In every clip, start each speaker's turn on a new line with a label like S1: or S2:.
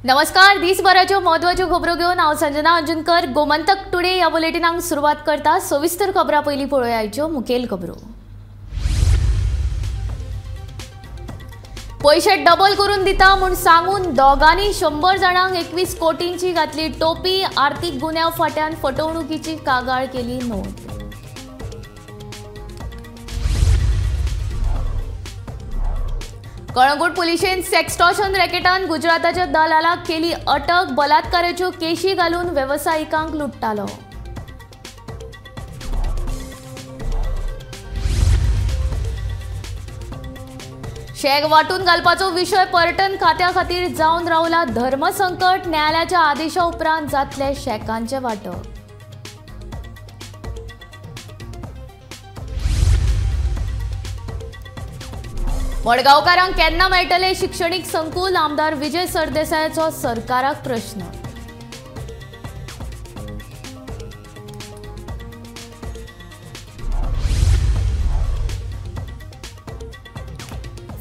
S1: नमस्कार, दिसभराच्यो म्हत्वाच्यो खबरो घेवन हांव संजना अंजुनकर गोमंतक टुडे ह्या बुलेटिनाक सुरवात करता। सविस्तर खबरां पयलीं पळोवया आयच्यो मुखेल खबरो। पयशे डबल करून दिता म्हूण सांगून दोगांनी 100 जाणांक 21 कोटींची घातली टोपी। आर्थिक गुन्यांव फाट्यान फटवणुकीची कागाळ केली नोंद। कळंगूट पुलिशेन सेक्स्टॉर्शन रॅकेटान गुजराताच्या दलालाक केली अटक। बलात्काराच्यो केशी घालून वेवसायिकांक लुट्टालो। शेक वांटून घालपाचो विशय पर्यटन खात्या खातीर जावन रावला धर्मसंकट। न्यायालयाच्या आदेशा उपरांत जातले शेकांचे वांटप। मडगांवकारांक केन्ना मेळटले शिक्षणीक संकुल? आमदार विजय सरदेसायाचो सरकाराक प्रश्न।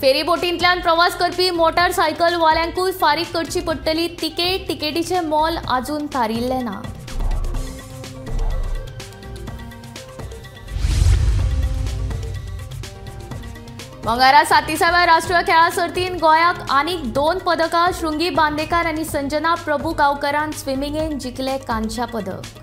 S1: फेरीबोटींतल्यान प्रवास करपी मोटारसायकलवाल्यांकूय फारीक करची पडटली तिकेट। तिकेटीचें मोल अजून थारिल्लें ना। मंगळारा 37व्या राष्ट्रीय खेळां सर्तीन गोंयाक आनीक 2 पदकां। शृंगी बांदेकार आनी संजना प्रभू गांवकरान स्विमिंगेन जिखले कांश्या पदक।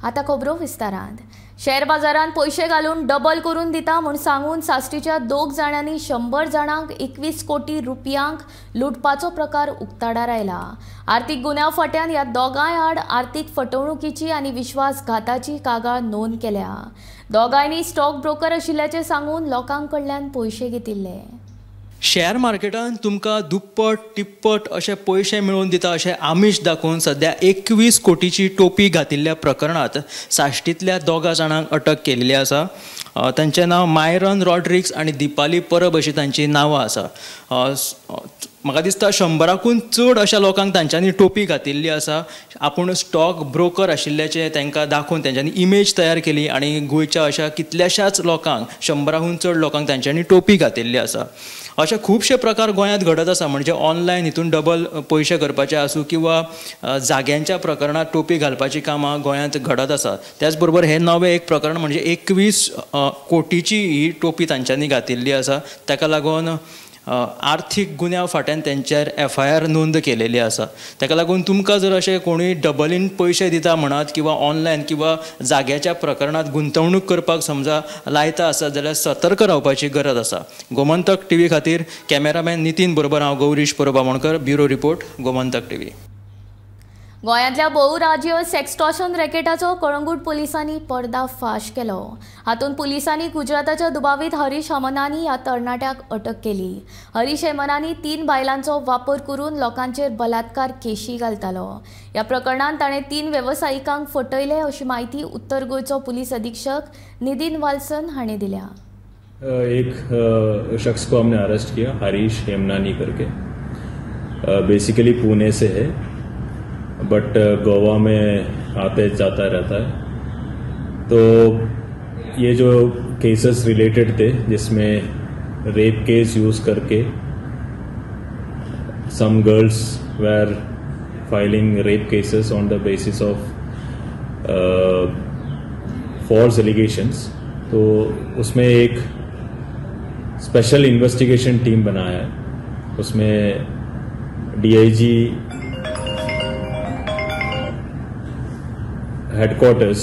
S1: आतां खबरो विस्तारान। शेअर बाजारांत पयशे घालून डबल करून दिता म्हूण सांगून साश्टीच्या 2 जाणांनी 100 जाणांक 21 कोटी रुपयांक लुटपाचो प्रकार उक्ताडार आयला। आर्थिक गुन्यांव फाट्यान ह्या दोगांय आड आर्थिक फटवणुकीची आनी विश्वासघाताची कागाळ नोंद केल्या। दोगांयनी स्टॉक ब्रोकर आशिल्ल्याचें सांगून लोकां कडल्यान पयशे घेतिल्ले।
S2: शेअर मार्केटान तुमकां दुप्पट टिप्पट अशे पयशे मेळोवन दिता अशें आमिश दाखोवन सद्या 21 कोटीची टोपी घातिल्ल्या प्रकरणांत साश्टींतल्या 2 जाणांक अटक केल्ली आसा। तांचें नांव मायरन रॉड्रिक्स आनी दीपाली परब अशीं तांचीं नांवां आसा। म्हाका दिसता 100 चड अशा लोकांक तांच्यांनी टोपी घातिल्ली आसा। आपूण स्टॉक ब्रोकर आशिल्ल्याचें तांकां दाखोवन तांच्यांनी इमेज तयार केली आनी गोंयच्या अशा कितल्याशाच लोकांक 100 चड लोकांक तांच्यांनी टोपी घातिल्ली आसा। अशे खुबशे प्रकार गोंयांत घडत आसा, म्हणजे ऑनलायन हितून डबल पयशे करपाचे आसूं किंवा जाग्यांच्या प्रकरणांत टोपी घालपाची कामां गोंयांत घडत आसा। त्याच बरोबर हें नवें एक प्रकरण म्हणजे 21 कोटीची ही टोपी तांच्यांनी घातिल्ली आसा। ताका लागून आर्थिक गुन्यांव फाट्यान तेंचेर FIR नोंद केलेली आसा। ताका लागून तुमकां जर अशें कोणूय डबलीन पयशे दिता म्हणात किंवा ऑनलायन किंवा जाग्याच्या प्रकरणांत गुंतवणूक करपाक समजा लायता आसत जाल्यार सतर्क रावपाची गरज आसा। गोमंतक टीव्ही खातीर कॅमेरामॅन नितीन बरोबर हांव Gaurish Parab Amonkar, bureau report, Gomantak TV.
S1: गोंयांतल्या बहुराज्य सेक्स्टॉर्शन रॅकेटाचो कळंगूट पुलिसांनी पर्दाफाश केलो। हातूंत पुलिसांनी गुजराताच्या दुबावीत हरीश हेमनानी ह्या तरणाट्याक अटक केली। हरीश हेमनानी 3 बायलांचो वापर करून लोकांचेर बलात्कार केशी घालतालो। ह्या प्रकरणांत ताणें 3 वेवसायिकांक फटयले अशी म्हायती उत्तर गोंयचो पुलीस अधीक्षक नितीन वाल्सन हांणी दिल्या।
S3: एक शख्स को हमने अरेस्ट किया, हरीश हेमनानी करके, बेसिकली पुणे से है बट गोवा में आते जाता रहता है। तो ये जो केसेस रिलेटेड थे जिसमें रेप केस यूज़ करके some girls were filing rape cases on the basis of false allegations, तो उसमें एक स्पेशल इन्वेस्टिगेशन टीम बनाया है। उसमें DIG headquarters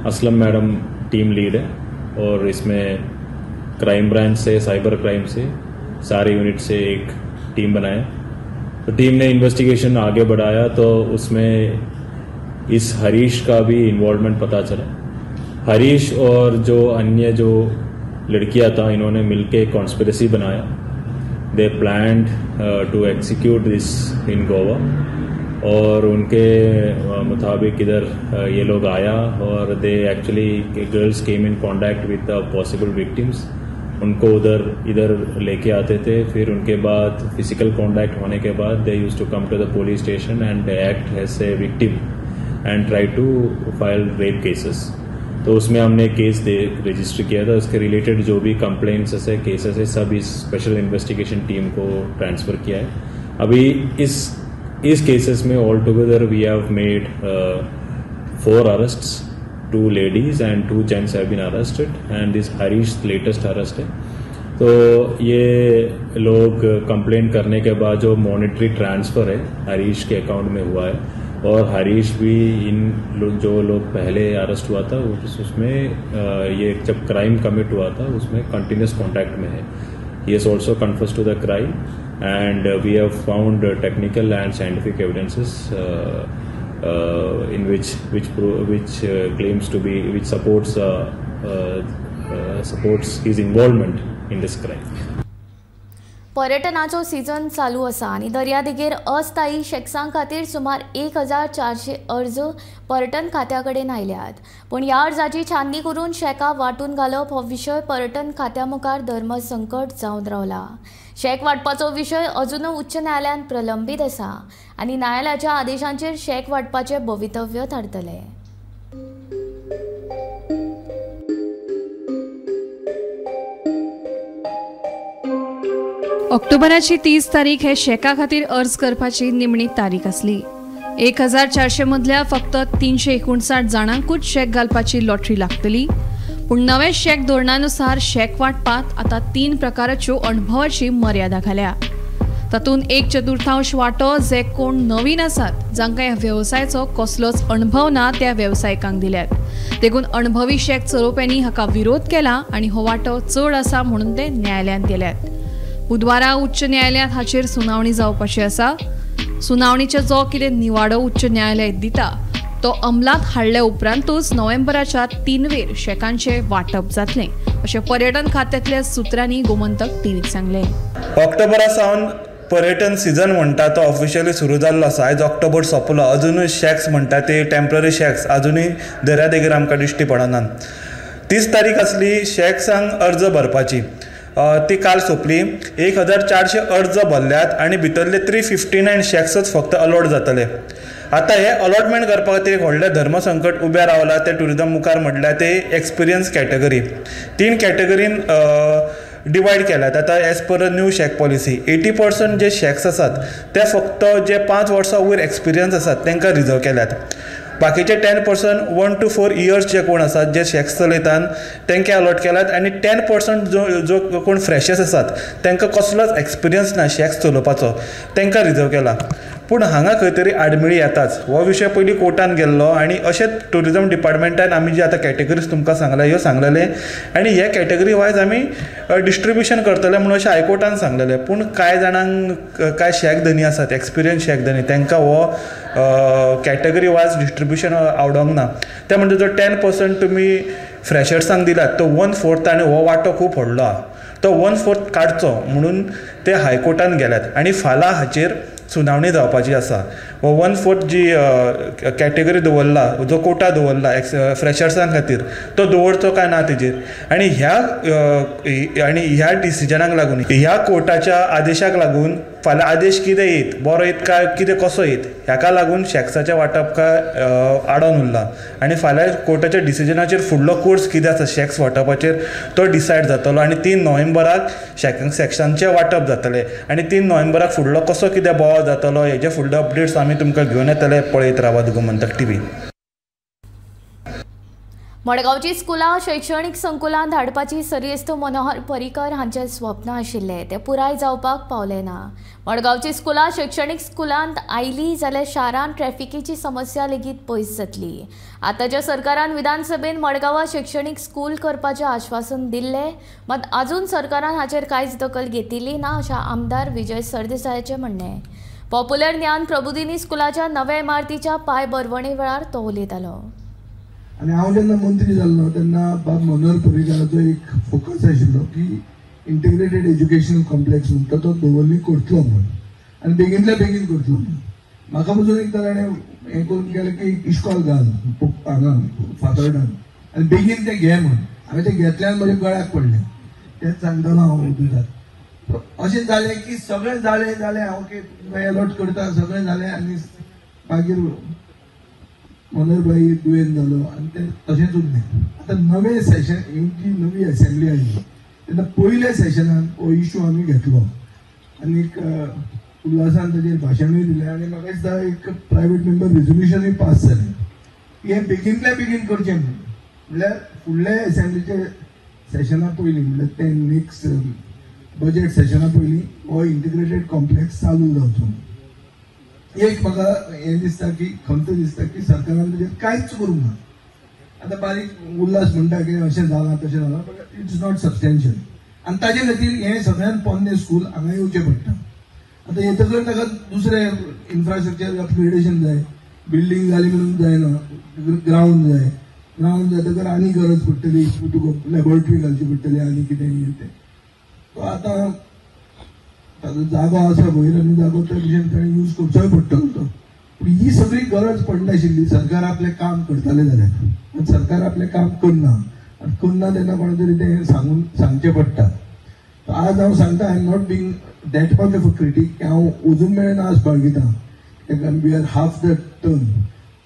S3: Aslam madam team lead है और इसमें क्राइम ब्रांच से, साइबर क्राइम से, सारे यूनिट से एक टीम बनाया। तो टीम ने इन्वेस्टिगेशन आगे बढ़ाया तो उसमें इस हरीश का भी इन्वॉल्वमेंट पता चला। हरीश और जो अन्य जो लड़कियां था इन्होंने मिलके कॉन्स्पिरेसी बनाया। They planned to execute this in Goa और उनके मुताबिक इधर ये लोग आया और they actually girls came in contact with the possible victims, उनको उधर इधर लेके आते थे। फिर उनके बाद फिजिकल कांटेक्ट होने के बाद they used to come to the police station and act as a victim and try to file rape cases. तो उसमें हमने केस रजिस्टर किया था। उसके रिलेटेड जो भी कंप्लेंट्स है, केसेस है, सब इस स्पेशल इन्वेस्टिगेशन टीम को ट्रांसफ़र किया है। अभी इस केसेस में all together we have made 4 arrests, 2 ladies and 2 gents have been arrested and this Harish latest arrest है। तो ये लोग कंप्लेंट करने के बाद जो मॉनेटरी ट्रांसफ़र है हरीश के अकाउंट में हुआ है, और हरीश भी इन जो लोग पहले अरेस्ट हुआ था उसमें ये जब क्राइम कमिट हुआ था उसमें कंटिन्यूस कॉन्टैक्ट में है। He is also confessed to the crime and we have found technical and scientific evidences in which claims to be which supports supports his involvement in this crime.
S1: पर्यटनाचो season चालू आसा आनी दर्यादेगेर अस्थायी शॅक्सां खातीर सुमार 1400 अर्ज पर्यटन खात्या कडेन आयल्यात। पूण ह्या अर्जाची छाननी करून शॅकां वांटून घालप हो विशय पर्यटन खात्या मुखार धर्मसंकट जावन रावला। शॅक वांटपाचो विशय अजुनूय उच्च न्यायालयांत प्रलंबीत आसा आनी न्यायालयाच्या आदेशांचेर शॅक वांटपाचें भवितव्य थारतलें।
S4: ऑक्टोबराची 30 तारीख हे शॅका खातीर अर्ज करपाची निमणी तारीख आसली। 1400 मदल्या फक्त 359 जाणांकूच शॅक घालपाची लॉटरी लागतली। पूण नवे शॅक धोरणानुसार शॅक वांटपांत आतां 3 प्रकाराच्यो अणभवाची मर्यादा घाल्या। तातूंत 1/4 वांटो जे कोण नवीन आसात, जांकां ह्या वेवसायाचो कसलोच अणभव ना त्या वेवसायिकांक दिल्यात। देखून अणभवी शॅक चलोवप्यांनी हाका विरोध केला आनी हो वांटो चड आसा म्हणून ते न्यायालयांत गेल्यात। बुधवारा उच्च न्यायालयांत हाचेर सुनावणी जावपाची आसा। सुनावणीचो जो कितें निवाडो उच्च न्यायालय दिता तो अंमलांत हाडल्या उपरांतूच नोव्हेंबराच्या 3 वेर शॅकांचें वांटप जातलें अशें पर्यटन खात्यांतल्या सुत्रांनी गोमंतक टीव्हीक सांगलें।
S5: ऑक्टोबरा सावन पर्यटन सिजन म्हणटा तो ऑफिशियली सुरू जाल्लो आसा। आयज ऑक्टोबर सोंपलो, अजुनूय शॅक्स म्हणटा ते टेम्पररी शॅक्स अजुनूय दर्यादेगेर आमकां दिश्टी पडनात। 30 तारीख आसली शॅक्सांक अर्ज भरपाची, ती काल सोंपली। 1400 अर्ज भरल्यात आनी भितरले 359 शॅक्सच फक्त अलॉट जातले। आतां हे अलॉटमेंट करपा खातीर एक व्हडलें धर्मसंकट उबें रावलां तें ट्युरिजम मुखार, म्हणल्यार ते एक्सपिरियन्स कॅटेगरी 3 कॅटेगरीन डिवायड केल्यात। आतां as per new shack policy 80% जे शॅक्स आसात ते फक्त जे 5 वर्सां वयर एक्सपिरियन्स आसात तांकां रिजर्व केल्यात। बाकीचे 10% 1 to 4 years जे कोण आसात जे शॅक्स चलयतात तांकां अलॉट केल्यात आनी 10% जो कोण फ्रेशर्स आसात तांकां कसलोच एक्सपिरियन्स ना शॅक्स चलोवपाचो तांकां रिजर्व केला। पूण हांगा खंय तरी आडमेळी येताच। हो विशय पयलीं कोर्टान गेल्लो आनी अशेंच ट्युरिजम डिपार्टमेंटान आमी जे आतां कॅटेगरीज तुमकां सांगल्या ह्यो सांगलेले आनी हे कॅटेगरी वायज आमी डिस्ट्रिब्युशन करतले म्हणून अशें हायकोर्टान सांगलेलें। पूण कांय जाणांक कांय शॅक धनी आसात एक्सपिरियन्स शॅक धनी तांकां हो कॅटेगरी वायज डिस्ट्रिब्युशन आवडोंक ना। ते म्हणजे जो 10% तुमी फ्रेशर्सांक दिलात तो 1/4 आनी हो वांटो खूब व्हडलो आहा, तो 1/4 काडचो म्हणून ते हायकोर्टान गेल्यात आनी फाल्यां हाचेर सुनावणी जावपाची आसा। हो 1/4 जी कॅटेगरी दवरला, जो कोटा दवरला फ्रेशर्सां खातीर तो दवरचो काय ना तेजेर आनी ह्या डिसिजनाक लागून ह्या कोर्टाच्या आदेशाक लागून फाल्यां आदेश कितें येत, बरो येत काय कितें कसो येत ह्याका लागून शॅक्साचें वांटप काय आडोन उरलां आनी फाल्यां कोर्टाच्या डिसिजनाचेर फुडलो कोर्स कितें आसा शॅक्स वांटपाचेर तो डिसायड जातलो आनी 3 नोव्हेंबराक शॅक्सांचें वांटप जातलें आनी 3 नोव्हेंबराक फुडलो कसो कितें बोवाळ जातलो हेजे फुडले अपडेट्स आमी तुमकां घेवन येतले। पळयत रावात गोमंतक टीव्ही।
S1: मडगांवची स्कुलां शैक्षणीक संकुलां धाडपाची सरिस्त मनोहर पर्रीकर हांचें स्वप्न आशिल्लें तें पुराय जावपाक पावलें ना। मडगांवची स्कुलां शैक्षणीक स्कुलांत आयली जाल्यार शारांत ट्रॅफिकेची समस्या लेगीत पयस जातली। आतांच्या सरकारान विधानसभेन मडगांवां शैक्षणीक स्कूल करपाचें आश्वासन दिल्लें, मात आजून सरकारान हाचेर कांयच दखल घेतिल्ली ना अशें आमदार विजय सरदेसायाचें म्हणणें। पॉप्युलर ज्ञान प्रबोधिनी स्कुलाच्या नव्या इमारतीच्या पांयभरवणे वेळार तो उलयतालो।
S6: आनी हांव जेन्ना मंत्री जाल्लो तेन्ना बाब मनोहर पर्रीकराचो एक फोकस आशिल्लो की इंटिग्रेटेड एज्युकेशन कॉम्प्लेक्स म्हणटा तो दवर्ली करतलो म्हणून आनी बेगीनल्या बेगीन करतलो म्हणून। म्हाका पसून एकदां ताणें हें करून केलें की इश्कॉल घाल हांगा फातर्डान आनी बेगीन तें घे म्हणून। हांवें तें घेतलें आनी म्हज्या गळ्याक पडलें, तेंच सांगतालो हांव उदकांत। अशें जालें की सगळें जालें जालें हांव की एलॉट करता सगळें जालें आनी मागीर मनोहर भाई दुयेंत जालो आनी तें तशेंच उरलें. आतां नवें सेशन, जी नवी एसेंब्ली आयली तेन्ना पयल्या सेशनान हो इशू आमी घेतलो आनीक उल्हासान ताजेर भाशणूय दिलें आनी म्हाका दिसता एक प्रायवेट मेंबर रेजोल्युशनूय पास जालें की हें बेगीनल्या बेगीन करचें म्हणून. म्हणल्यार फुडल्या एसेंब्लीचे सेशना पयलीं, म्हणल्यार तें नेक्स्ट बजेट सेशना पयलीं हो इंटिग्रेटेड कॉम्प्लेक्स चालू जावचो. एक म्हाका हें दिसता की खंत दिसता की सरकारान ताजेर कांयच करूंक ना. आतां बारीक उल्हास म्हणटा की अशें जालां तशें जालां, बट it's not substantial. आनी ताजे खातीर हें सगळ्यांत पोन्नें स्कूल हांगा येवचें पडटा. आतां येतकर ताका दुसरें इन्फ्रास्ट्रक्चर अपग्रेडेशन जाय, बिल्डींग जाली म्हणून जायना, ग्रावंड जाय, ग्रावंड जातकर आनी गरज पडटली, तुका लॅबोरेटरी घालची पडटली आनी कितें कितें तें. सो आतां ताजो जागो आसा वयर आनी जागो त्या भशेन ताणें यूज करचोय पडटलो तो. पूण ही सगळी गरज पडनाशिल्ली सरकार आपलें काम करतालें जाल्यार. आनी सरकार आपलें काम करना, आनी करना तेन्ना कोणा तरी तें सांगून सांगचें पडटा. आज हांव सांगता, I am not being that much of a critic, की हांव अजून मेरेन आस बाळगिता. We are half the term,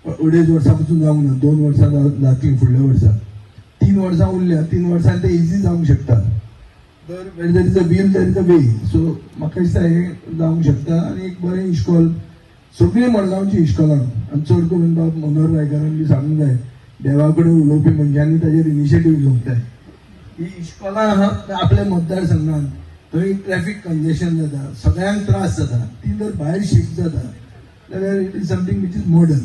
S6: 2.5 वर्सां पसून जावंक ना, 2 वर्सां जातलीं फुडल्या वर्सा, 3 वर्सां उरल्या, 3 वर्सां तें इजी जावंक शकता. तर where there is a will there is a way. So म्हाका दिसता हें जावंक शकता. आनी एक बरें इश्कोल सगळीं मडगांवची इश्कोलां, आनी चड करून बाब मनोहर रायकारान बी सांगूंक जाय, देवा कडेन उलोवपी मनशांनी ताजेर इनिशिएटीव घेवंक जाय. ही इश्कोलां आहा आपल्या मतदारसंघान, थंय ट्रॅफीक कंजेशन जाता, सगळ्यांक त्रास जाता, ती जर भायर शिफ्ट जाता जाल्यार it is something which is modern.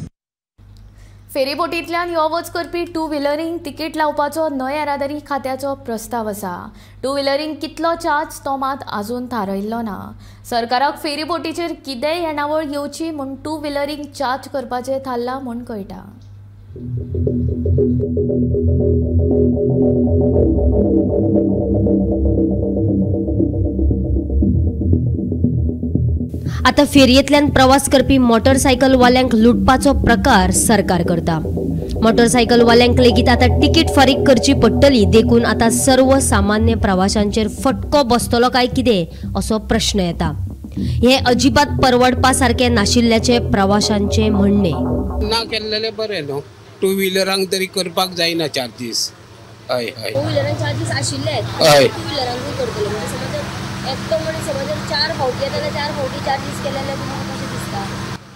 S1: फेरीबोटींतल्यान यो वच करपी टू व्हिलरींक तिकीट लावपाचो न्हंय येरादारी खात्याचो प्रस्ताव आसा. टू व्हिलरींक कितलो चार्ज तो मात आजून थारायल्लो ना. सरकाराक फेरीबोटीचेर कितेंय येणावळ येवची म्हूण टू व्हिलरींक चार्ज करपाचें थारलां म्हूण कळटा.
S7: आता फेरयेंतल्यान प्रवास करपी मोटरसायकलवाल्यांक लुटपाचो प्रकार सरकार करता. मोटरसायकलवाल्यांक लेगीत आतां तिकीट फारीक करची पडटली, देखून आतां सर्वसामान्य प्रवाशांचेर फटको बसतलो काय कितें असो प्रश्न येता. हे अजिबात परवडपा सारकें नाशिल्ल्याचें प्रवाशांचें म्हणणें.
S8: ना केल्लें बरें न्हू, टू व्हिलरांक तरी करपाक जायना चार्जीस. हय हय,
S7: टू व्हिलरांक चार्जीस आशिल्ले, टू व्हिलरांकूय करतले. म्हणजे समज एकटो मनीस समज जर 4 फावटी येता जाल्यार 4 फावटी चार्जीस केले जाल्यार तुमकां कशें दिसता?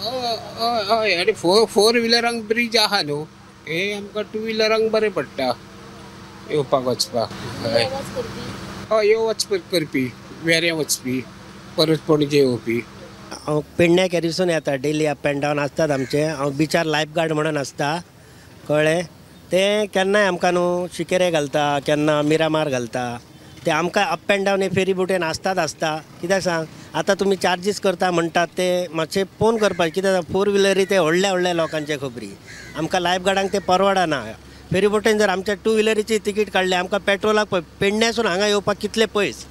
S8: हय हय हय, आनी फोर व्हिलरांक ब्रीज आहा न्हू, हे आमकां टू व्हिलरांक बरें पडटा येवपाक वचपाक. हय हय, यो वच करपी, वेऱ्यां वचपी, परत पणजे येवपी.
S9: हांव पेडण्या केरीसून येता, डेली अप एंड डावन आसतात आमचे. हांव बिचार लायफ गार्ड म्हणून आसता, कळ्ळें. ते केन्नाय आमकां न्हू शिकेरे घालता, केन्ना मिरामार घालता. ते आमकां अप एंड डावन हे फेरी बोटीन आसतात आसता. कित्याक सांग, आतां तुमी चार्जीस करता म्हणटात ते मातशें फोन करपाक, कित्याक फोर व्हिलरी ते व्हडल्या व्हडल्या लोकांचे खबरी, आमकां लायफ गार्डांक ते परवडना. फेरी बोटीन जर आमच्या टू व्हिलरीची तिकीट काडली, आमकां पेट्रोलाक पेडण्यासून हांगा येवपाक कितले पयस.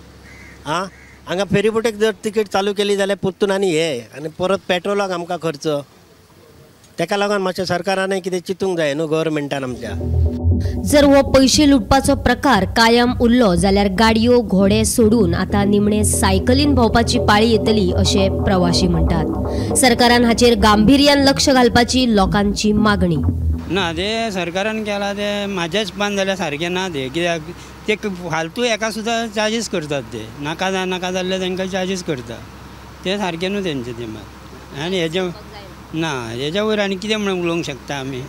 S9: आं, हांगा फेरी बोटीक जर तिकीट चालू केली जाल्यार परतून आनी हे आनी परत पेट्रोलाक आमकां खर्च. तेका लागून मातशें सरकारानय कितें चिंतूंक जाय न्हू, गव्हर्मेंटान आमच्या.
S7: जर हो पैशे लुटपाचो प्रकार कायम उरलो जाल्यार गाडयो घोडे सोडून आतां निमणे सायकलीन भोंवपाची पाळी येतली अशें प्रवाशी म्हणटात. सरकारान हाचेर गांभिर्यान लक्ष घालपाची लोकांची मागणी.
S10: ना, ते सरकारान केला ते म्हाज्याच पान जाल्यार सारकें ना ते, कित्याक ते फालतू एका सुद्दां चार्जीस करतात. ते नाका नाका जाल्ले तांकां चार्जीस करता, ते सारकें न्हू तेंचें ते मात. आनी हेजे ना हेज्या वयर आनी कितें म्हणून उलोवंक शकता आमी.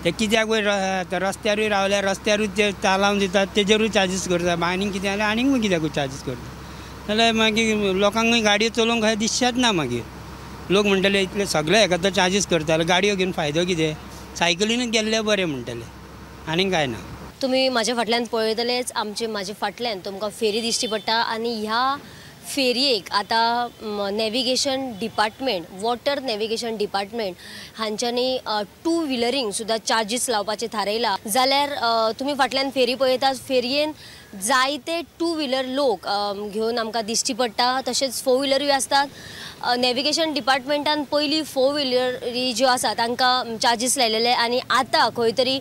S10: ते कित्याक वयर रस्त्यारूय रावल्यार रस्त्यारूच ते तालावन दितात, तेजेरूय चार्जीस करता. आनीक कितें जाल्यार आनीक कित्याकूय चार्जीस करता. जाल्यार मागीर लोकांकूय गाडयो चलोवंक खंय दिसचेच ना. मागीर लोक म्हणटले इतले सगळे एका तर चार्जीस करता, गाडयो घेवन फायदो कितें, सायकलीनूच गेल्ले बरें म्हणटले, आनीक कांय ना.
S7: तुमी म्हाज्या फाटल्यान पळयतलेच, आमचे म्हाज्या फाटल्यान तुमकां फेरी दिश्टी पडटा. आनी ह्या फेरयेक आतां navigation department, water navigation department हांच्यांनी टू व्हिलरींक सुद्दां चार्जीस लावपाचें थारायलां. जाल्यार तुमी फाटल्यान फेरी पळयतात, फेरयेन जायते टू व्हिलर लोक घेवन आमकां दिश्टी पडटा, तशेंच फोर व्हिलरूय आसतात. नॅविगेशन डिपार्टमेंटान पयलीं फोर व्हिलरी ज्यो आसा तांकां चार्जीस लायलेले आनी आतां खंय तरी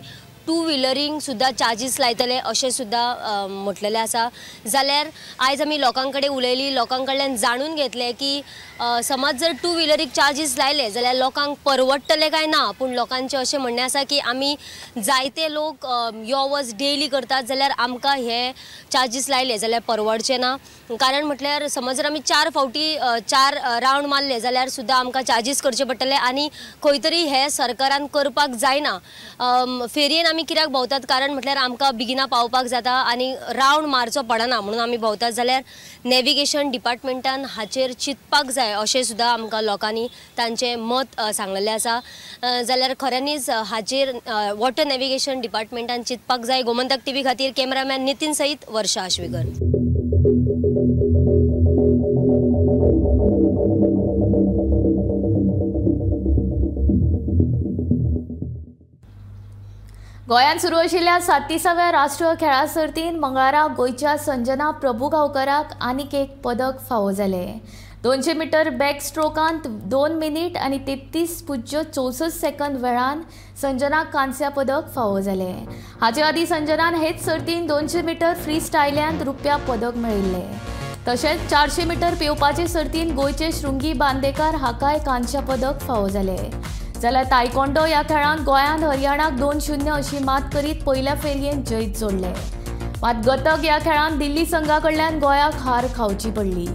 S7: टू व्हिलरींक सुद्दां चार्जीस लायतले अशें सुद्दां म्हटलेलें आसा. जाल्यार आयज आमी लोकां कडेन उलयली, लोकां कडल्यान जाणून घेतलें की समज जर टू व्हिलरीक चार्जीस लायले जाल्यार लोकांक परवडटले काय ना. पूण लोकांचें अशें म्हणणें आसा की आमी जायते लोक यो वच डेली करतात जाल्यार आमकां हे चार्जीस लायले जाल्यार परवडचे ना. कारण म्हटल्यार समज जर आमी 4 फावटी 4 रावंड मारले जाल्यार सुद्दां आमकां चार्जीस करचे पडटले आनी खंय तरी हे सरकारान करपाक जायना. फेरयेन आमी कित्याक भोंवतात, कारण म्हटल्यार आमकां बेगिना पावपाक जाता आनी रावंड मारचो पडना म्हणून आमी भोंवतात. जाल्यार नॅव्हिगेशन डिपार्टमेंटान हाचेर चिंतपाक जाय अशें सुद्दां आमकां लोकांनी तांचें मत सांगलेलें आसा. जाल्यार खऱ्यांनीच हाचेर वॉटर नॅव्हिगेशन डिपार्टमेंटान चिंतपाक जाय. गोमंतक टीव्ही खातीर कॅमेरामॅन नितीन सहित वर्षा आश्वेकर.
S1: गोंयांत सुरू आशिल्ल्या 37व्या राष्ट्रीय खेळां सर्तींत मंगळारा गोंयच्या संजना प्रभुगांवकराक आनीक एक पदक फावो जालें. 200 मिटर बॅक स्ट्रोकांत 2 मिनीट आनी 33.64 सेकंद वेळान संजनाक कांस्या पदक फावो जालें. हाचे आदीं संजनान हेच सर्तींत 200 मिटर फ्री स्टायल्यांत रुप्या पदक मेळिल्लें. तशेंच 400 मिटर पेंवपाचे सर्तींत गोंयचे शृंगी बांदेकार हाकाय कांस्या पदक फावो जालें. जाल्यार तायकोंडो ह्या खेळांत गोंयान हरियाणाक 2-0 अशी मात करीत पयल्या फेरयेंत जैत जोडलें. मात गतक ह्या खेळांत दिल्ली संघा कडल्यान गोंयाक हार खावची पडली.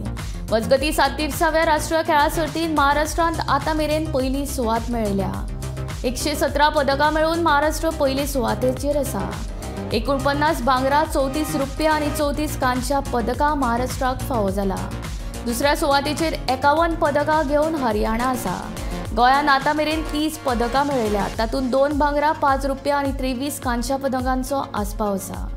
S1: मजगतीं 37व्या राष्ट्रीय खेळां सर्तींत महाराष्ट्रांत आतां मेरेन पयली सुवात मेळयल्या. 117 पदकां मेळून महाराष्ट्र पयले सुवातेचेर आसा. 49 भांगरा, 34 रुपया आनी 34 कांश्या पदकां महाराष्ट्राक फावो जाला. दुसऱ्या सुवातेचेर 51 पदकां घेवन हरियाणा आसा. गोंयान आतां मेरेन 30 पदकां मेळयल्यात. तातूंत 2 भांगरा, 5 रुपया आनी 23 कांश्या पदकांचो आस्पाव आसा.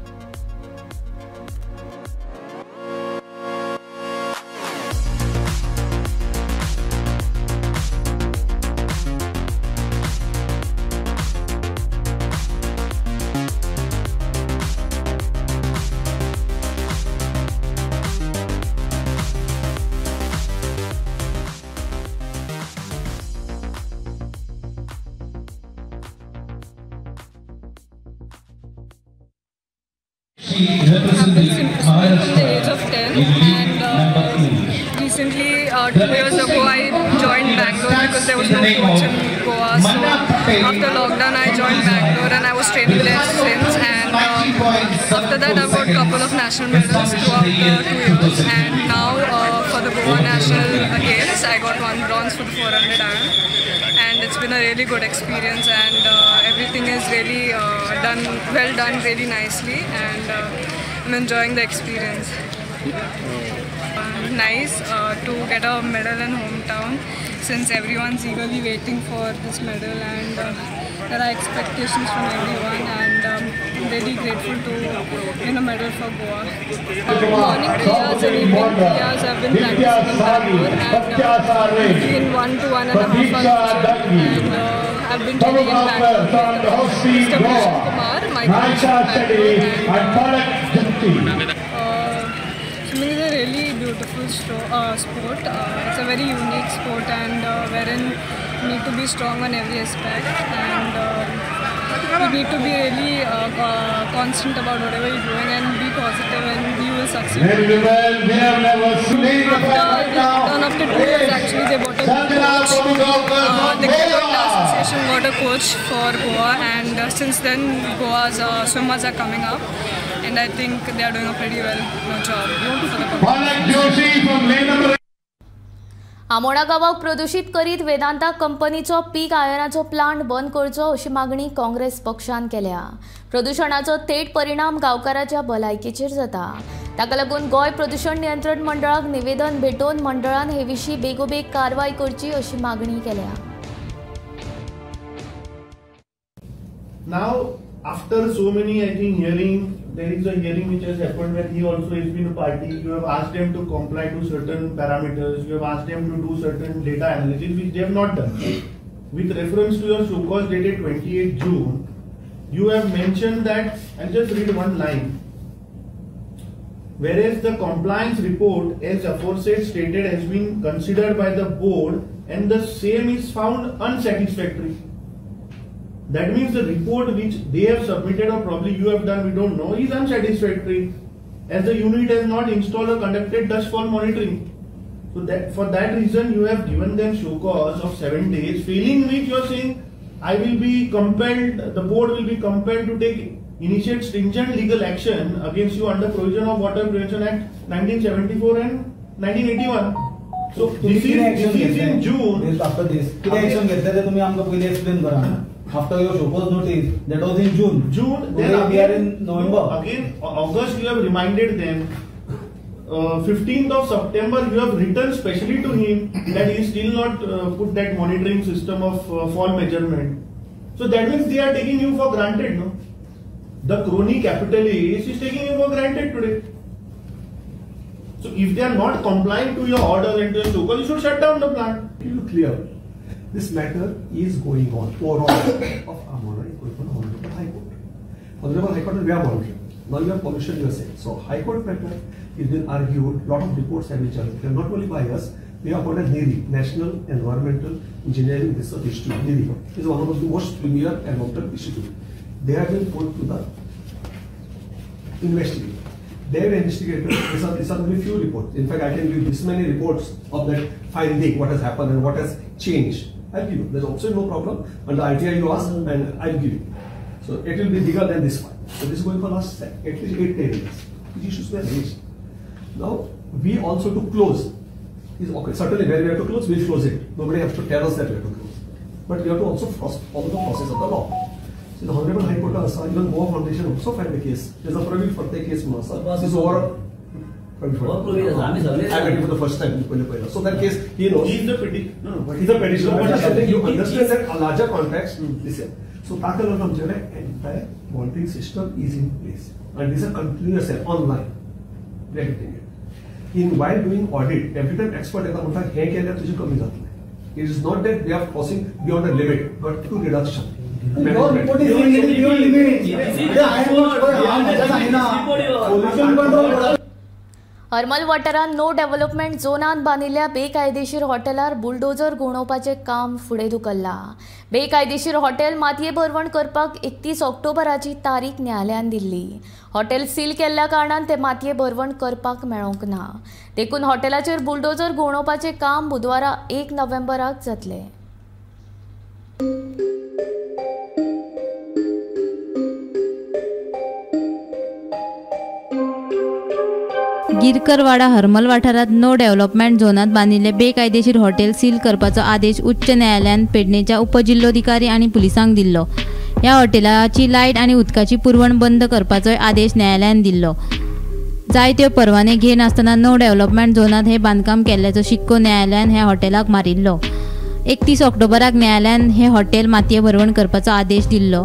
S11: I've been swimming from the age of 10 and recently 2 years ago I joined Bangalore because there was no coach in Goa. So after lockdown I joined Bangalore and I was training there since, and after that I've got a couple of national medals throughout the 2 years, and now for the Goa National Games I got 1 bronze for the 400 iron, and it's been a really good experience, and everything is really done well done really nicely, and I'm enjoying the experience. Nice to get a medal in hometown, since everyone's eagerly waiting for this medal, and there are expectations from everyone, and I'm really grateful to win a medal for Goa. Morning prayers and evening prayers I've been practicing in Bangalore, and between 1 to 1.5 hours, and I've been training in Bangalore with Mr. Bhushan Kumar, my coach in Bangalore. And, swimming is a really beautiful sport. It's a very unique sport, and wherein you need to be strong on every aspect, and you need to be really constant about whatever you're doing and be positive, and you will succeed. After 2 years, actually, they bought a coach. The Goa Association got a coach for Goa, and since then, Goa's swimmers are coming up, and I think they are doing a pretty well job for the competition.
S1: Amona गांवाक प्रदूषित करीत वेदांता कंपनीचो पीक आयनाचो plant बंद करचो अशी मागणी काँग्रेस पक्षान केल्या. प्रदूषणाचो थेट परिणाम गांवकाराच्या भलायकेचेर जाता. ताका लागून गोंय प्रदूषण नियंत्रण मंडळाक निवेदन भेटोवन मंडळान हे विशीं बेगोबेग कारवाय करची अशी मागणी केल्या.
S12: Now, after so many, I think, hearing, there is a hearing which has happened where he also has been a party. You have asked them to comply to certain parameters. You have asked them to do certain data analysis, which they have not done. With reference to your show cause dated 28 June, you have mentioned that, I'll just read one line. Whereas the compliance report as aforesaid stated has been considered by the board and the same is found unsatisfactory. That means the report which they have submitted or probably you have done, we don't know, is unsatisfactory, as the unit has not installed or conducted dust fall monitoring. So that for that reason you have given them show cause of 7 days, failing which you are saying I will be compelled, the board will be compelled to take initiate stringent legal action against you under provision of Water Prevention Act 1974 and 1981. So this is in June.
S13: After this, कितें action घेतले ते तुमी आमकां पयलीं explain करा. After your show cause notice, that was in June.
S12: June, then
S13: again, we are in November.
S12: Again, August you have reminded them. 15th of September you have written specially to him that he still not put that monitoring system of fall measurement. So that means they are taking you for granted, no? The crony capitalist is taking you for granted today. So if they are not complying to your orders and to your show cause, you should shut down the plant.
S14: To be clear, this matter is going on. Overall of Amona is going on Honorable High Court. Honorable High Court, we are monitoring. Now you have pollution yourself. So High Court matter is been argued, lot of reports have been generated, not only by us, we have got a NEERI, National Environmental Engineering Research Institute, NEERI, is one of the most premier environmental institute. They have been put to the investigate. They have investigated, these are only few reports. In fact, I can give this many reports of that finding, what has happened and what has changed. I'll give you. There's also no problem. Under RTI you ask and I'll give you. So it will be bigger than this one. So this is going for last at least 8-10 years. These issues were raised. Now we also to close is okay. Certainly where we have to close, we'll close it. Nobody has to tell us that we have to close. But we have to also follow the process of the law. So the Honorable High Court also, even Goa Foundation also filed a case. There's a Praveen Fateh case. This is over. I'm waiting for the first time. So that case, he knows.
S12: He's the petitioner. No, but
S14: he's the petitioner. But you understand that a larger context. This year. So entire monitoring system is in place, and this is a continuous online. We are getting it. In while doing audit, every time expert येता म्हणटा हें केल्यार तुजें कमी जातलें. It is not that they are crossing beyond a limit, but to reduction.
S1: Harmal वाठारांत no development झोनांत बांदिल्ल्या बेकायदेशीर हॉटेलार bulldozer घुंवडावपाचें काम फुडें धुकल्लां. बेकायदेशीर हॉटेल मातये भरवण करपाक 31 ऑक्टोबराची तारीख न्यायालयान दिल्ली. हॉटेल सील केल्ल्या कारणान ते मातये भरवण करपाक मेळोंक ना, देखून हॉटेलाचेर बुलडोजर घुंवडावपाचें काम बुधवारा 1 नोव्हेंबराक जातलें.
S15: गिरकरवाडा हरमल वाठारांत नो डेव्हलपमेंट झोनांत बांदिल्ले बेकायदेशीर हॉटेल सील करपाचो आदेश उच्च न्यायालयान पेडणेच्या उपजिल्लोधिकारी आनी पुलिसांक दिल्लो. ह्या हॉटेलाची लायट आनी उदकाची पुरवण बंद करपाचोय आदेश न्यायालयान दिल्लो. जायत्यो परवाने घेनासतना नो डेव्हलपमेंट झोनांत हे बांदकाम केल्ल्याचो शिक्को न्यायालयान ह्या हॉटेलाक मारिल्लो. 31 ऑक्टोबराक न्यायालयान हे हॉटेल मातये भरवण करपाचो आदेश दिल्लो.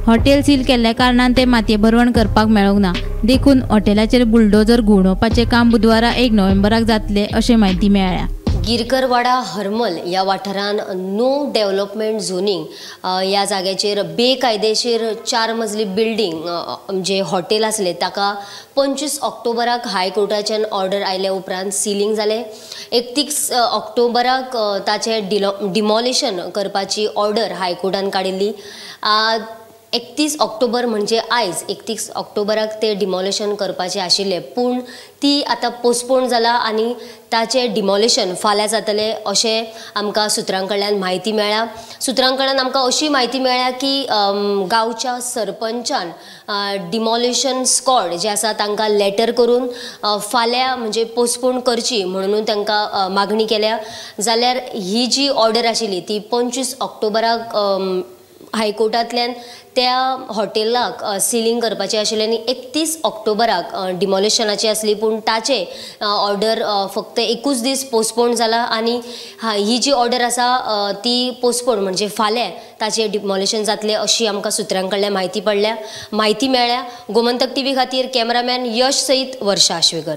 S15: हॉटेल सील केल्ल्या कारणान ते मातये भरवण करपाक मेळोंक ना, देखून हॉटेलाचेर बुलडोजर घुंवडावपाचें काम बुधवारा 1 नोव्हेंबराक जातलें अशें म्हायती मेळ्ळ्या.
S7: गिरकरवाडा हरमल ह्या वाठारांत नो डेव्हलपमेंट झोनींग ह्या जाग्याचेर बेकायदेशीर 4 मजली बिल्डींग जे हॉटेल आसलें ताका 25 ऑक्टोबराक हायकोर्टाच्यान ऑर्डर आयल्या उपरांत सिलींग जालें. 31 ऑक्टोबराक ताचें डिमॉलिशन करपाची ऑर्डर हायकोर्टान काडिल्ली. 31 ऑक्टोबर म्हणजे आयज 31 ऑक्टोबराक ते डिमॉलिशन करपाचें आशिल्लें, पूण ती आतां पोस्टपोन जाला आनी ताचें डिमॉलिशन फाल्यां जातलें अशें आमकां सुत्रां कडल्यान म्हायती मेळ्ळ्या. सुत्रां कडल्यान आमकां अशी म्हायती मेळ्ळ्या की गांवच्या सरपंचान डिमॉलिशन स्कॉड जे आसा तांकां लेटर करून फाल्यां म्हणजे पोस्टपोन करची म्हणून तांकां मागणी केल्या. जाल्यार ही जी ऑर्डर आशिल्ली ती 25 ऑक्टोबराक हायकोर्टांतल्यान त्या हॉटेलाक सिलींग करपाचें आशिल्लें आनी 31 ऑक्टोबराक डिमॉलिशनाची आसली, पूण ताचें ऑर्डर फक्त 1 दीस पोस्टपोन जाला आनी ही जी ऑर्डर आसा ती पोस्टपोन म्हणजे फाल्यां ताचें डिमॉलिशन जातलें अशी आमकां सुत्रां कडल्यान म्हायती पडल्या, म्हायती मेळ्ळ्या. गोमंतक टीव्ही खातीर कॅमेरामॅन यश सयत वर्षा आश्वेकर.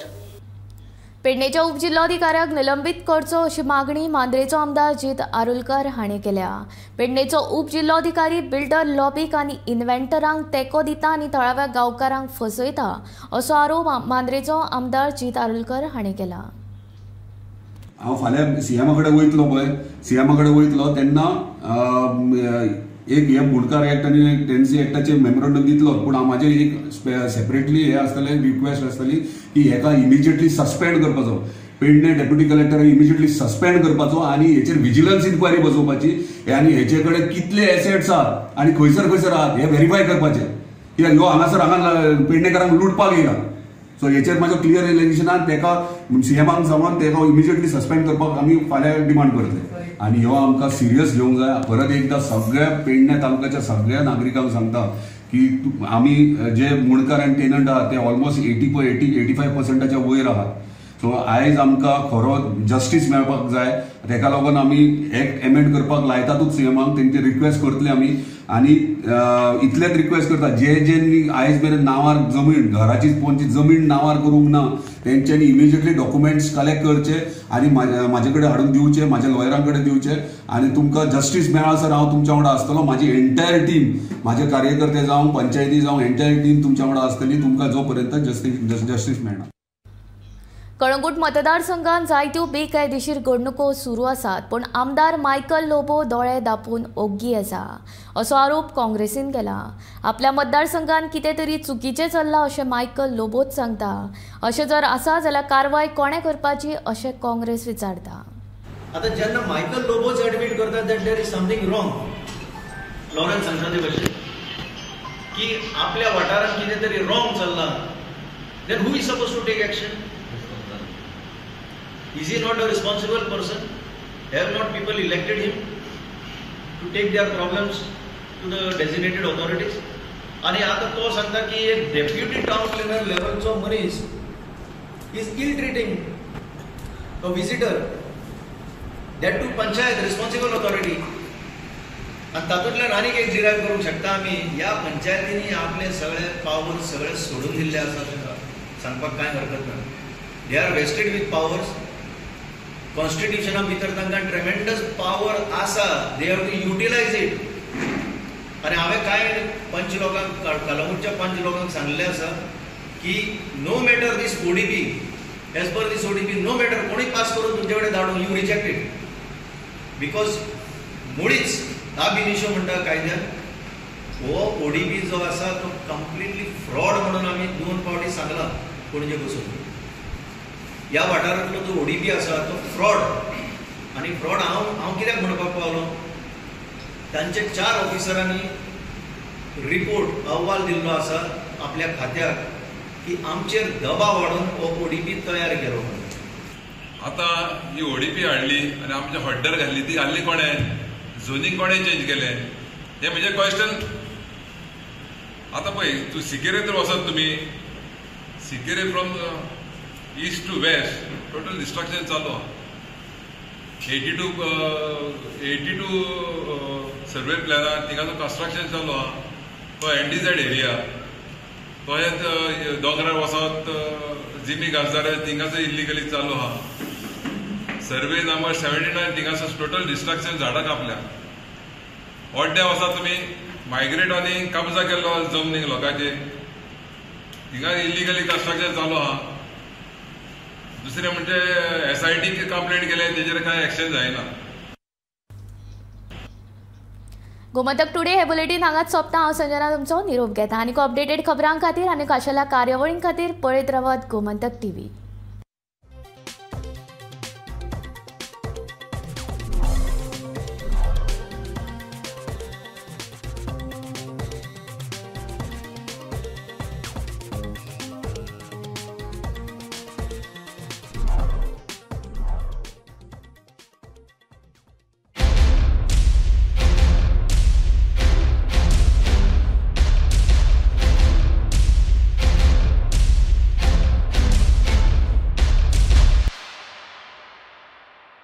S1: पेडणेच्या उपजिल्लोधिकाऱ्याक निलंबीत करचो अशी मागणी मांद्रेचो आमदार जीत आरोलकर हांणी केल्या. पेडणेचो उपजिल्लोधिकारी बिल्डर लॉबीक आनी इन्व्हेंटरांक तेंको दिता आनी थळाव्या गांवकारांक फसयता असो आरोप मांद्रेचो आमदार जीत आरोलकर हांणी केला.
S16: हांव फाल्यां सीएमा कडेन वयतलो पळय, सीएमा कडेन वयतलो तेन्ना एक हे मुंडकार एक्ट आनी टेनसी एक्टाचे मेमोरंडम दितलो, पूण हांव म्हाजें एक सेपरेटली हे आसतलें, रिक्वेस्ट आसतली की हेका इमिजिएटली सस्पेंड करपाचो, Pernem deputy collector immediately suspend करपाचो आनी हेचेर विजिलन्स इन्क्वायरी बसोवपाची आनी हेचे कडेन कितले एसेट्स आहात आनी खंयसर खंयसर आहात हे व्हेरीफाय करपाचें, कित्याक ह्यो हांगासर हांगा पेडणेकारांक लुटपाक येयला. सो हेचेर म्हाजो क्लियर एलिगेशन आहा, तेका सीएमाक सांगून तेका इमिजिएटली सस्पेंड करपाक आमी फाल्यां डिमांड करतले आनी ह्यो आमकां सिरियस घेवंक जाय. परत एकदां सगळ्या पेडणे तालुक्याच्या सगळ्या नागरिकांक सांगता की आमी जे मुंडकार आनी टेनंट आहा ते ऑलमोस्ट 85% वयर आहात. सो आयज आमकां खरो जस्टीस मेळपाक जाय, तेका लागून आमी एक्ट एमेंड करपाक लायतातूच सीएमाक, तेंचे रिक्वेस्ट करतले आमी. आनी इतलेंच रिक्वेस्ट करता, जे जे आयज मेरेन नांवार जमीन, घराची कोणची जमीन नांवार करूंक ना तेंच्यांनी इमिजिएटली डॉक्युमेंट्स कलेक्ट करचे आनी म्हाजे कडेन हाडून दिवचे, म्हाज्या लॉयरां कडेन दिवचे आनी तुमकां जस्टीस मेळसर हांव तुमच्या वांगडा आसतलो. म्हाजी एंटायर टीम, म्हाजे कार्यकर्ते जावं, पंचायती जावं, एंटायर टीम तुमच्या वांगडा आसतली तुमकां जो पर्यंत जस्टीस मेळना.
S1: कळंगूट मतदारसंघात जायत्यो बेकायदेशीर घडणुको सुरू आसात, पूण आमदार मायकल लोबो दोळे दापून ओग्गी आसा असो आरोप काँग्रेसीन केला. आपल्या मतदारसंघात कितें तरी चुकीचें चल्लां अशें मायकल लोबोच सांगता. अशें जर आसा जाल्यार कारवाय कोणें करपाची अशें काँग्रेस विचारता.
S17: आतां जेन्ना मायकल लोबोच एडमीट करता that there is something wrong, Lawrence सांगता ते भशेन की आपल्या वाठारांत कितें तरी रॉंग चल्लां, then who is suppose to take action? Is he not a responsible person? Have not people elected him to take their problems to the designated authorities? आणि आता तो सांगता की एक डेप्युटी टाउन प्लॅनर लेवलचो मनीस is ill treating a visitor, that too panchayat responsible authority. आनी तातूंतल्यान आनीक एक डिरायव करूंक शकता आमी, ह्या पंचायतींनी आपले सगळे पावर्स सगळे सोडून दिल्ले आसा, सांगपाक कांय हरकत ना. They are vested with powers. कॉन्स्टिट्युशना भितर तांकां ट्रेमेंडस पावर आसा, they have to utilize it. आनी हांवें कांय पंच लोकांक, कलंगूटच्या पंच लोकांक सांगलें आसा की no matter this ODP, as per this ODP no matter कोणूय पास करून तुमचे कडेन धाडूं, you reject it, because मुळीच ab इनिशियो म्हणटा कायद्यान हो ओडीपी जो आसा तो कंप्लिटली फ्रॉड म्हणून आमी 2 फावटी सांगलां पणजे बसून. ह्या वाठारांतलो जो ओडीपी आसा तो फ्रॉड, आनी फ्रॉड हांव कित्याक म्हणपाक पावलो, तांचे 4 ऑफिसरांनी रिपोर्ट अहवाल दिल्लो आसा आपल्या खात्याक की आमचेर दबाव हाडून हो ओडीपी तयार केलो.
S18: आतां ही ओडीपी हाडली आनी आमच्या हड्डर घातली, ती घाल्ली कोणें, झोनींग कोणें चेंज केलें, हें म्हजें क्वेश्चन. आतां पळय तूं सिकेरे तर वचत तुमी, Sinquerim from east to west total destruction चालू आहा. 82 सर्वे प्लॅनार थिंगासर कन्स्ट्रक्शन चालू आहा. तो एनडीझेड एरिया, तशेंच दोंगरार वचत जिमी गाजदार थिंगासर इल्लिगली चालू आहा. सर्वे नंबर 79 थिंगासर टोटल डिस्ट्रक्शन, झाडां कापल्या. ओड्ड्या वचत तुमी, मायग्रेटांनी कब्जा केल्लो जमनीक लोकांचे, थिंगा इल्लिगली कन्स्ट्रक्शन चालू आहा. दुसरें म्हणजे एसआयटी कंप्लेंट केले, तेजेर कांय एक्शन जायना.
S1: गोमंतक टुडे हे बुलेटीन हांगाच सोंपता. हांव संजना तुमचो निरोप घेता. आनीक अपडेटेड खबरां खातीर आनी खाशेल्या कार्यावळीं खातीर पळयत रावात गोमंतक टीव्ही.